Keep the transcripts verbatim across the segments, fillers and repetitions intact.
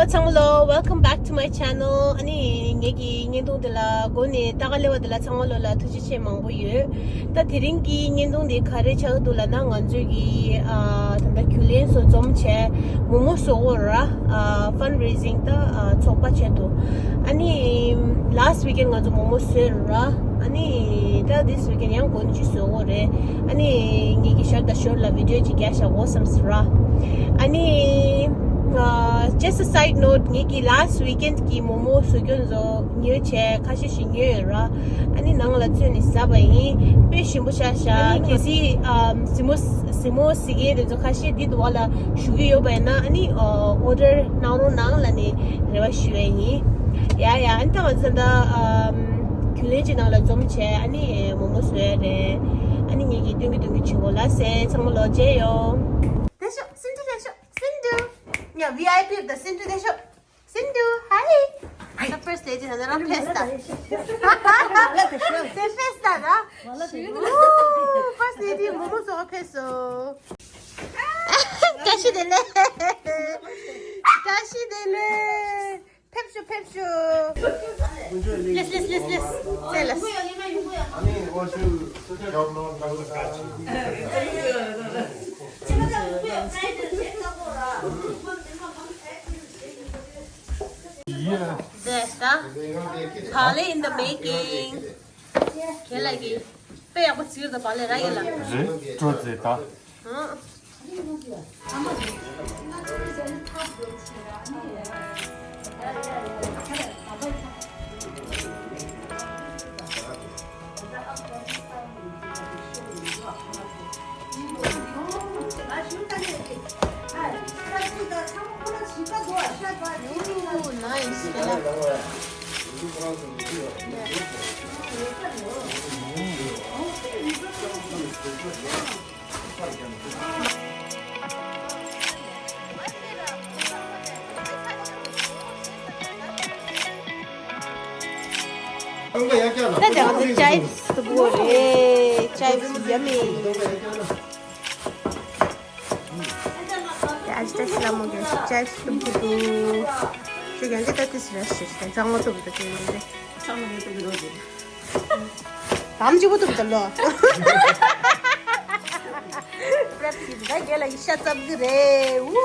ཚང་མ་ལོ། Welcome back to my channel. ཨ་ནི་ངེད་ཀྱི་བརྙན་ཐུང་འདི་ལ་འགོ་ནས་ལྟ་ག་ལེ་བ་འདི་ལ་ཚང་མ་ལོ་ལ་ཐུགས་རྗེ་ཆེ་མང་པོ་ཡོད། ད་དེ་རིང་གི་བརྙན་ཐུང་འདི་ག་རེ་ཆགས་འདུག་ལབ་ན། ང་ཚོས་ཀྱི་ཨ་ད་ལྟ་རྒྱུན་ལས་ཚོ་འཛོམས་བྱས་མོག་མོག་བཟོ་གི་ཡོད་ར། ཨ་fundraising ད་ཨ་ཚོགས་པ་ཆེད་དུ། ཨ་ནི་last weekend ང་ཚོ་མོག་མོག་བཟོས་ར། ཨ་ནི་ད་this weekend ཡང་འགོ་ནས་ཅིག་བཟོ་གི་ཡོད་རེད། ཨ་ནི་ངེད་ཀྱི་ཞར་དང་ཞོར་ལ་video ཅིག་རྒྱག་བཞག་གོ་བསམ་སོང་ར། ཨ་ནི་ཨ་just a side note, ངེད་ཀྱི་last weekend གི་མོག་མོག་བཟོ་རྒྱུ་ཚོ་ཉོས་བྱས་ཁ་ཤས་ཤིག་ཉོས་ཡོད་ར། ཨ་ནི་ནང་ལ་བཙོས་ནས་ཟ་བ་ཡིན། དཔེ་ཞིམ་པོ་ཤ་ཤ། ཨ་ནི་གལ་སྲིད་ཨམ་གཟིགས་མོ་གཟིགས་མོ་གཟིགས་མཁན་དེ་ཚོ་ཁ་ཤས་འདི་འདུག་བ་ལ་ཞུ་གི་ཡོད་པ་ཡིན་ན། ཨ་ནི་ཨ་order གནང་རོགས་གནང་ལབ་ནས་རེ་བ་ཞུ་ཡས་ཡིན། ཡ་ཡ། ཨ་ནི་ད་ང་ཚོ་ད་ཨམ་རྒྱུན་ལས་ཀྱི་ནང་ལ་འཛོམས་བྱས་ཨ་ནི་མོག་མོག་བཟོ་ཡས་རེད། ཨ་ནི་ངེད་ཀྱིས་སྟོན་གྱི་སྟོན་གྱི་བྱེད་གོ། ལགས་སེ། ཚང་མ་ལོ་མཇལ་ཡོང་། དེ་ཤོག་སིན་ཏུ། དེ་ཤོག་སིན་ཏུ། ཡ་V I P ད་སིན་ཏུ། དེ་ཤོག་སིན་ཏུ། Hi. Hi. The first lady ད་ནི་རང་ཕེབས་ད། དེ་ཕེབས་ད་ར། Ooh, first lady མོག་མོག་བཟོ་ག་ཕེབས་སོང་། བཀྲ་ཤིས་བདེ་ལེགས། བཀྲ་ཤིས་བདེ་ལེགས། ཕེབས་ཤོག་ཕེབས་ཤོག་ལེས་ལེས་ལེས་ལེས། ཙེ་ལ། དེ་ད་བག་ལེབ in the making. རྒན་ལགས་ཀྱིས་དཔེ་ཡག་པོ་བྱས་ད། བག་ལེབ་ར་ཡིན་ལ། རེད། སྤྲོ་ཙེ་ད། ཨང་། Ooh, nice. ད་དེ་ང་ཚོ་chips་འདུག་གོ་རེད། Chips yummy. ཨ་ཅེ་ལ་མོ་གི་chips་འདུག་གོ་འདུག་ཁྱོད་ཀྱང་འདི་ལྟ་ཏི་སི་ར་ཤི་ཤི་ད་གཙང་མ་ཐུབ་འདུག་ཁྱོད་ཀྱང་འདི། གཙང་མ་ཐུབ་འདུག་རོ་འདི། དམ་གཅིག་པོ་ཐུབ་ད་ལོ། པྲེབ་ཀྱི་ད་རྒན་ལགས་ཀྱི་ཤ་བཙབ་གི་རེད། ཨུ་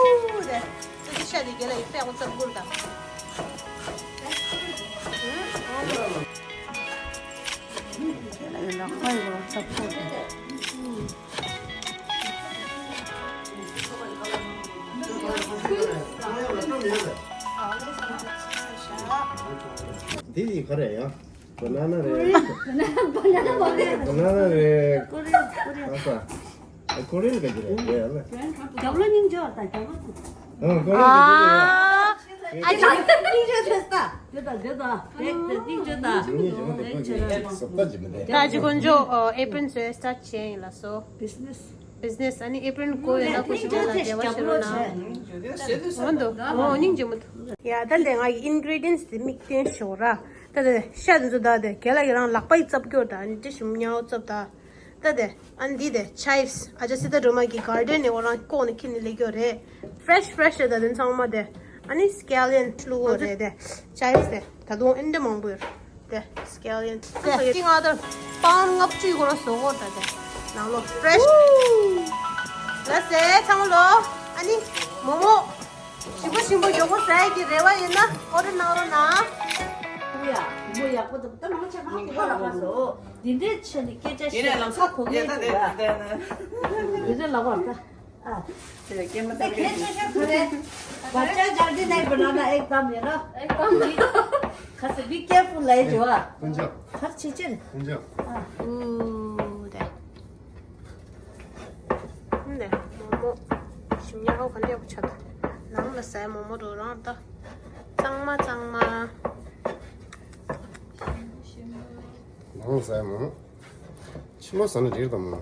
རེད། ཁྱོད་ཀྱི་ཤ་དེ་རྒན་ལགས་ཀྱི་པད་ཀོ་བཙབ་གུར་དང་། རྒན་ལགས་ཀྱི་ལག་པ་ཡི་བཙབ་གུར་དང་། འདི་ཡི་ག་རེ་ཡ། Banana རེད། Banana རེད། ཀོ་རི་ཡན། ཀོ་རི་ཡན། ཨ་ས། ཀོ་རི་ཡན་ག་ཅི་རེད་ཡ་ལ། རྒྱབ་ལོགས་སྙིང་རྗེ་བ་དང་རྒྱབ་ལོགས། ཨ་ཀོ་རི་ཡན་ག་ཅི་རེད། ཨ་ཅག་སྙིང་རྗེ་བ་དང་། དེ་དང་དེ་དང་དེ་དེ་སྙིང་རྗེ་དང་། སྙིང་རྗེ་བ་དང་ཀོ་རི་ཡན་སོབ་ད་ཅི་མི་འདུག་ད་ཅི་དཀོན་མཆོག་apron བཟོས་start བྱས་ཡིན་ལ་སོ། Business། Business ཨ་ནི་apron་བཀོལ་ཡོད་ན་ཁོ་ཞིག་ལ་འབྲེལ་བ་བྱེད་རོགས་གནང་། མི་འདུག་ཨོ་སྙིང་རྗེ་མི་འདུག་ཡ་ད་ལྟ་ང་གི་ingredients དེ་མིག་སྟོན་ཞོག་ར། ད་ལྟ་ཤ་དེ་ཚོ་ད་དེ་རྒན་ལགས་ཀྱི་རང་ལག་པ་ཡིས་བཙབ་སྐྱོར་ད་ཨ་ནི་ཅི་ཞིམ་ཉའོ་བཙབ་ད། ད་དེ་ཨ་ནི་འདི་དེ་chives ཨ་ཅག་སི་ཏ་སྒྲོལ་མ་གི་garden ནས་འོ་རང་བཀོག་ནས་ཁྱེར་ནས་སླེབས་ཀྱི་ཡོད་རེད། Fresh fresh རེད། ད་དེ་ཚང་མ་དེ་ཨ་ནི་scallion བླུགས་ཡོད་རེད། དེ་chives དེ་ད་དུང་ཨེ་འདྲ་མང་པོ་ཡོད་རེད། དེ་scallion དེ་ཀིང་ཨ་དར་པའུན་ལྔ་བཅུ་ཡི་སྒོ་ནས་བཟོ་གོ་ད་དེ་ནང་ལོགས་fresh། ལགས་སེ་ཚང་མ་ལོ། ཨ་ནི་མོག་མོག་ཞིམ་པོ་ཞིམ་པོ་མགྱོགས་པོ་ཟ་ཡག་གི་རེ་བ་ཡོད་ན་order གནང་རོགས་གནང་། ཨུ་ཡ། མོ་ཡག་པོ་འདུག་ད་མང་ཆེ་ང་ཁོ་ལ་ཁ་སོ། འདི་འདྲའི་ཆེ་ནི་སྐད་ཆ་ཡིན་ནའི་ལམ་སང་གོ་ངེས་འདུག་ཡ། འདི་འདྲ་ལབ་པ་ད། ཨ། དེ་སྐད་མ་ཐག་རེད། बच्चा जल्दी नहीं बनाना, एकदम ये ना। एकदम नहीं। खस, be careful ལབ་ཡ་བྱེད་པ། ཁར་ཆེ་ཆེར། ཨུ་དེ། འདི་མོག་མོག་ཞིམ་ཉག་ཧོ་ག་འདྲ་ཡག་པོ་ཆགས་འདུག་ནང་ལ་ཟས་མོག་མོག་རོ་རང་ད། གཙང་མ་གཙང་མ། ནང་ཟས་མོག་མོག་ཕྱི་ལོགས་ཟ་ན་འགྲིག་དམ།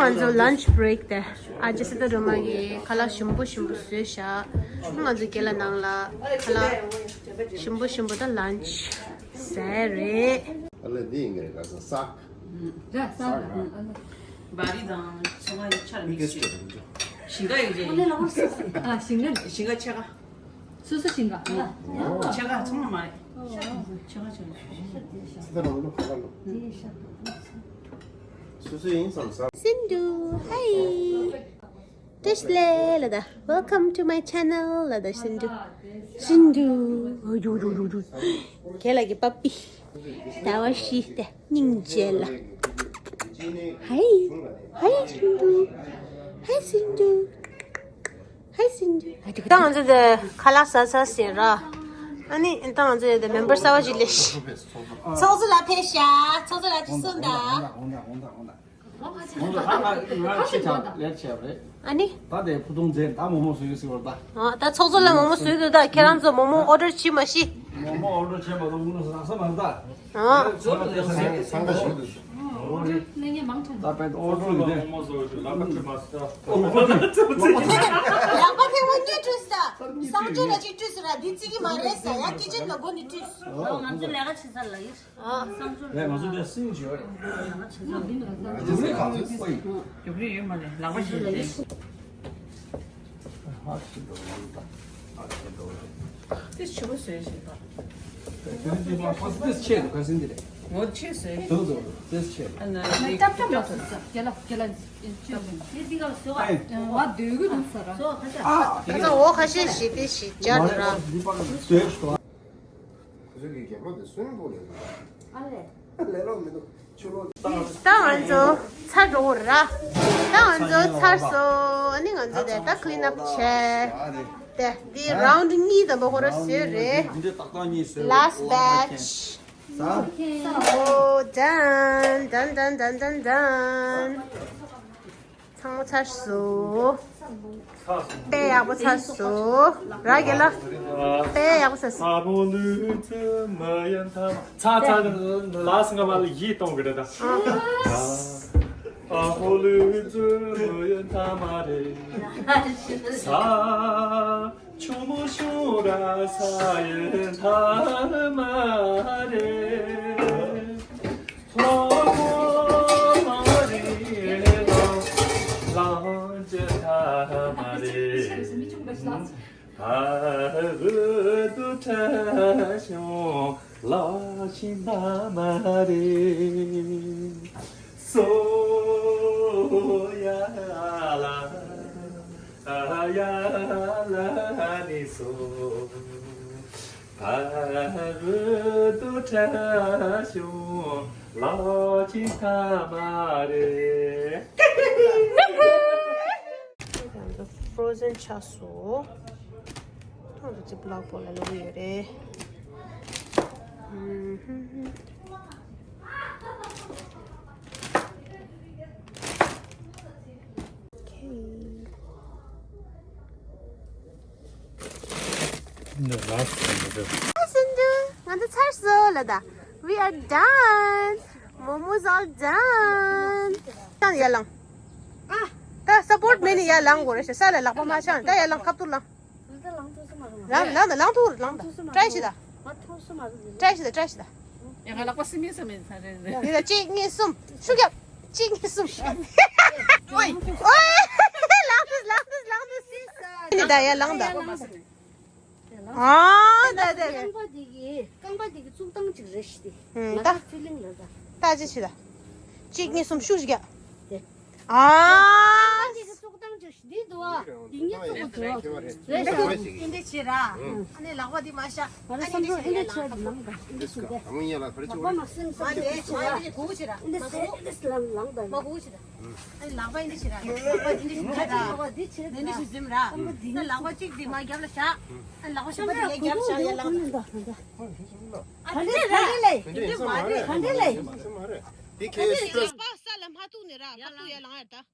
ང་ཚོ་lunch break དེ། ཨ་ཅེ་སི་ཏ་སྒྲོལ་མ་གིས་ཁ་ལག་ཞིམ་པོ་ཞིམ་པོ་བཟོས་བཞག་ང་ཚོ་རྒན་ལགས་ནང་ལ་ཁ་ལག་ཞིམ་པོ་ཞིམ་པོ་དང་lunch ཟས་རེད། ཨ་ལས་འདི་ཡིན་གྱི་རེད། ག་ས་སག་ར་ས་ར། བ་རི་དང་ཚོང་ཁང་ཆར་མིག་སི་ཞིང་ཁ་ཡོད་རེད། ཨ་ཞིང་ཁ་ཞིང་ཁ་ཆེ་ཁ། སོ་སོ་ཞིང་ཁ་ཆེ་ཁ་ཚང་མ་མ་རེད། ཆེ་ཁ་ཆེ་ཁ། སི་ཏ་རང་ལོ་ཁ་ཁ་ལོ། སོ་སོ་ཡིན་བསམ་བསམ། སིན་དུ་ཧའི། བཀྲ་ཤིས་བདེ་ལེགས་ལ་ད། Welcome to my channel ལ་ད་སིན་དུ། སིན་དུ། ཨོ་ཡུ་ཡུ་ཡུ་ཡུ། ཁྱེད་ལ་གི་པ་པི། ཟླ་བ་བཞི་དེ་སྙིང་རྗེ་ལ། ཧའི། ཧའི་སིན་དུ། ཧའི་སིན་དུ། ཧའི་སིན་དུ། ད་ང་ཚོ་དེ་ཁ་ལག་ཟ་ཟ་ཟེར་ར། ཨ་ནི་ད་ང་ཚོ་དེ་མེམ་བར་གསར་པ་ཅིག་སླེབས་ཤག་ཚོགས་གཙོ་ལགས་ཕེབས་ཤག་ཚོགས་གཙོ་ལགས་ཅིག་གསུངས་དང་། ཨ་ནི། ད་དེ་ཕུ་ཐུང་རྫས་ད་མོག་མོག་བཟོ་གི་ཟེར་བར་ད། ཨ་ད་ཚོགས་གཙོ་ལ་མོག་མོག་བཟོས་འདུག་ད་ཁྱེད་རང་ཚོ་མོག་མོག་ཨོ་ཌར་བྱེད་མ་ཤི། མོག་མོག་ཨོ་ཌར་བྱས་མ་གཏོགས་དངུལ་ལོ་ཟ་ས་མ་རེད་ད། ཨ། ཚང་ག་ཞིག་འདུག་ད་པད་ཨོ་ཌར་གི་དེ། ལག་པ་ཐེངས་མ་གཉིས་བཀྲུས་ས། གསང་སྤྱོད་ལ་གཅིག་བཀྲུས་ཟེར་ར་འདི་རྩི་གི་མ་རེད་ཟེར་ཡ་སྐད་ཆ་ལ་སྒོ་ནས་བཀྲུས། ང་ཚོ་ལས་ཀ་བྱེད་ས་ལ་ཡིན། ལས་ང་ཚོ་དེ་སིང་བྱེད་པ་རེད། རྒྱུ་མཚན་གང་ཚོད་ཨོ་ཡིན། རྒྱུ་མཚན་ཡོད་མ་རེད། ལག་པ་བྱེད་དེ། ཧ་ཤི་འགྲོ་ལ་ད། ཧ་ཤི་འགྲོ་ལ། དེ་ཆུ་བོ་བཟོས་བཞིན་པ། དེ་དེ་མ་ཁོ་དེ་ཆེ་འདུག་ཁ་སིན་དེ་རེད། ངོ་ཆེ་བཟོས། དུ་དུ་དེ་ཆེ་འདུག་ཨ་ན་ནི་ཏབ་ཏབ་མ་སོང་ས་རྒྱ་ལ་རྒྱ་ལ་ཅུ་ཅུ་དེ་འདི་ག་བཟོ་བ། ཨ་སྡོད་གི་འདུག་ས་ར། བཟོ་བ་ཁ་ཤས། ཨ་ད་ཚ་འོ་ཁ་ཤས་ཞིག་དེ་ཞིག་སྦྱར་ར། འདི་པ་ག་ཚོད་ཤོ། ཁོ་ཚོ་གི་རྒྱབ་ལོགས་དེ་སུན་པོ་རེད་འདུག་ཨ་ལས། ལས་ལོག་མི་འདུག་ཆུ་ལོག་ད་ང་ཚོ་ཚར་འགྲོ་གི་ར། ད་ང་ཚོ་ཚར་སོང་། ཨ་ནི་ང་ཚོ་དེ་ད་clean up བྱས། དེ་འདི་round གཉིས་དང་པོ་ཁོ་ར་བཟོས་རེད། འདི་ཏག་ཏག་གཉིས་བཟོས། Last batch. Oh, done, done, done, done, done, done. ཚང་མ་ཚར་སོང་། དཔེ་ཡག་པོ་ཚར་སོང་། ར་རྒན་ལགས། དཔེ་ཡག་པོ་ཚར་སོང་། ཚ་ཚ་ལ་སྔ་མ་ལ་ཡིད་གཏོང་གི་རེད་ད། ཨ་ཧོ་ལུ་ཙུ་མོ་ཡོད་ཐ་མ་རེད། ས་ཆུ་མོ་ཤུ་ར་ས་ཡོད་ཐ་མ་རེད། ལོ་མོ་ལོ་རི་ལོ་ལོ་ཇེ་ཐ་མ་རེད། ཨ་རུ་དུ་ཁྲ་ཤོང་ལོ་ཆིན་ཐ་མ་རེད། སོ་ཡ་ལ་ཨ་ཡ་ལ་ནི་སོ། ཕ་རོལ་ཏུ་ཁྲ་ཤོང་ལོ་ཆིན་ཐ་མ་རེད། Frozen ཆགས་སོང་། ཐོག་ཏུ་ཙི་པླག་པོ་ལ་ལོག་ཡོད་རེད། Okay. The last one. སིན་དུ། ང་ཚོ་ཚར་སོང་ལ་ད། We are done. Momos all done. ད་ཡར་ལངས། ཨ། ད་support མེད་ནི་ཡར་ལངས་དགོས་རེད་ཤག་ས་ལ་ལག་པ་མ་འཆང་། ད་ཡར་ལངས། ཁ་ཐུག་ལངས། ལངས་ལངས་ད། ལངས་ཐུག་ལངས་ད། try བྱེད་ད། try བྱེད་ད། try བྱེད་ད། ཡ་ང་ལག་པ་སིམ་མེ་སིམ་མེ་ས་རེད་རེད། འདི་ལ་གཅིག་གཉིས་གསུམ། ཤུགས་རྒྱབ། གཅིག་གཉིས་གསུམ། ཨོའི། ཨོའི། ལངས་ཐུབ། ལངས་ཐུབ། ལངས་ཐུབ། ནི་ད་ཡ་ལངས་ད། ཨ་ད་ད། རྐང་པ་འདི་གི་རྐང་པ་འདི་གི་བཙུགས་སྟངས་གཅིག་རེད་ཤི་དེ། ཧུམ་ད། ང་ཚོ་ཕི་ལིང་ལ་ད། ད་ཅི་བྱེད་ད། གཅིག་གཉིས་གསུམ་ཤུགས་ཅིག་རྒྱབ། དེ། ཨ། རྐང་པ་འདི་གི་བཙུགས་སྟངས་གཅིག་འདི་འདུག་ཨ། འདི་གཉིས་བཙུགས་པ་འདུག་ཨ། རེད་ཤག་འདི་འདྲ་བྱེད་ར། ཨ་ནི་ལག་པ་འདི་མ་བཞག་ང་རང་བསམ་ཚུལ་འདི་འདྲ་བྱས་ནས་ལངས་དང་། འདི་འདྲ་བྱུང་སྟེ། ཨ་མ་ཡ་ལ་ཁར་ལག་པ་མ་སེམས་མ་བཟོ་འདི་འདྲ་བྱེད་ར། འདི་འདྲ་གུག་བྱེད་ར། འདི་འདྲ་ཟེར་འདི་འདྲ་ལངས་དང་། མ་གུག་བྱེད་ར། ཨ་ནི་ལག་པ་འདི་འདྲ་བྱེད་ར། ལག་པ་འདི་འདྲ་བྱེད་ར། འདི་འདྲ་བྱེད་ཟིན་ར། ཨ་ནི་ལག་པ་གཅིག་འདི་མ་རྒྱབ་ལ་བཞག་ཨ་ནི་ལག་པ་གཞན་པ་འདི་ཡར་རྒྱབ་བཞག་ཡར་ལངས་ར། ཨ་འདི་འདྲ་ར། འདི་འདྲ་མ་རེད། འདི་ཁེ་ཨ་ནི་ལག་པ་ས་ལ་མ་ཐུག་ནས་ར། ཁ་ཐུག་ཡར་ལངས་ཡར་ད།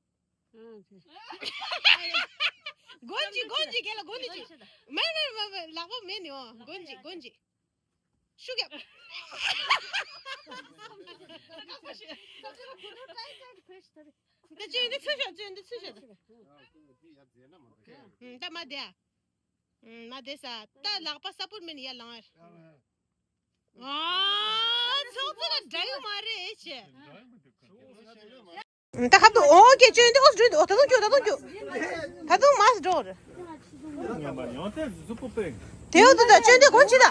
སྒོ་འབྱེད། སྒོ་འབྱེད། རྒན་ལགས་སྒོ་འདི་འབྱེད། མེད་མེད་མེད་མེད། ལག་པ་མེད་ནི་འོ། སྒོ་འབྱེད། སྒོ་འབྱེད། ཤུགས་རྒྱབ། ད་ཅི་འདི་ཚུར་ཤོག་ཅི་འདི་ཚུར་ཤོག་ད་མ་བསྡད་ཨ། མ་བསྡད་ས། ད་ལག་པ་ས་པོར་མིན་ཡར་ལངས་ཨ། ཨ་ཚོགས་ཚོགས་ལ་འདྲ་ཡོད་མ་རེད་ཨེ་ཆེ། ད་ཁ་ཏུ་ཨོ་ཀེ་ཅོན་ཏེ་ཨོ་སྒྲུད་ཨོ་ད་དུང་ཀྱོ་ད་དུང་ཀྱོ། ད་དུང་མ་སྒྲོ་རེ། དེ་ཡོད་དུ་ད་ཅོན་ཏེ་གོན་ཅི་ད།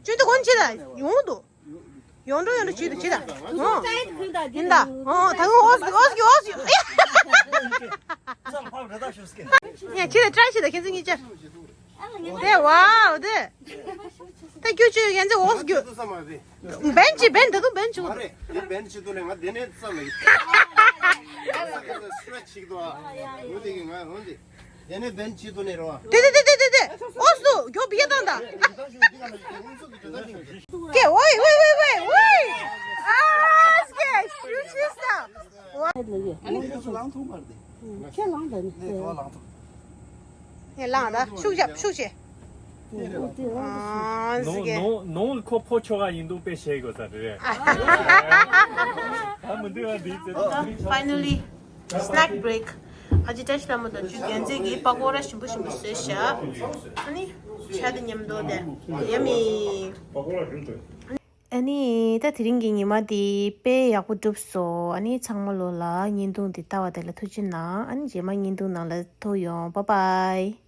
ཅོན་ཏེ་གོན་ཅི་ད། ཡོང་དུ། ཡོང་འགྲོ་ཡོང་འགྲོ་ཅི་དུ་ཅི་ད། ཨོ། ཡིན་ད། ཨོ་ད་དུང་ཨོ་ཨོ་ཨོ། ཡ་ཅི་ད་བཀྲ་ཤིས་ད་ཁྱེད་ཚོ་གཉིས་ཅར། དེ་ཝའོ་དེ། ད་རྒྱུ་ཅི་ཡན་ཚེ་འོག་རྒྱུ། བན་ཅི་བན་ད་དུང་བན་ཅི། མ་རེད། དེ་བན་ཅི་དུ་ནས་ང་དེ་ནས་བསམ་ལ་ཡིན། སི་ཊེ་ཆིག་དུ་ཨ། ངུ་དེ་གི་ང་ངུ་དེ། དེ་ནས་བན་ཅི་དུ་ནས་རོ། དེ་དེ་དེ་དེ་དེ་དེ། འོག་སུ་རྒྱོ་བི་ཡ་དང་ད། ཀེ་ཝེ་ཝེ་ཝེ་ཝེ་ཝེ། ཨ་སྐད་ཤུ་ཤི་ས། ཁྱེད་ལངས་ད་ནི། ངས་ལངས་ད་ཤུགས་རྒྱབ་ཤུགས་ཆེ། ཨ་ཟི་ནོ་གེ་ནོ་ནོ་ཁོ་ཕོ་ཆོ་ག་ཡིན་འདུག་པས་ཞེས་དགོས་ས་རེད། ད་མི་འདུག་ཨ་འདི་ཚེ། Finally, snack break. ཨ་ཅེ་བཀྲ་ཤིས་ལྷ་མོ་དང་ཅུ་རྒྱན་མཛེས་ཀྱིས་པ་ཀོ་ར་ཞིམ་པོ་ཞིམ་པོ་བཟོས་ཤག་ཨ་ནི་ཇ་དང་མཉམ་དུ་དེ་ཡ་མི། ཨ་ནི་ད་དེ་རིང་གི་ཉི་མ་འདི་དཔེ་ཡག་པོ་གྲུབ་སོང་། ཨ་ནི་ཚང་མ་ལོ་ལ་བརྙན་ཐུང་འདི་ལྟ་བ་དེ་ལ་ཐུགས་རྗེ་གནང་། ཨ་ནི་རྗེས་མ་བརྙན་ཐུང་ནང་ལ་ཐུག་ཡོང་། Bye bye.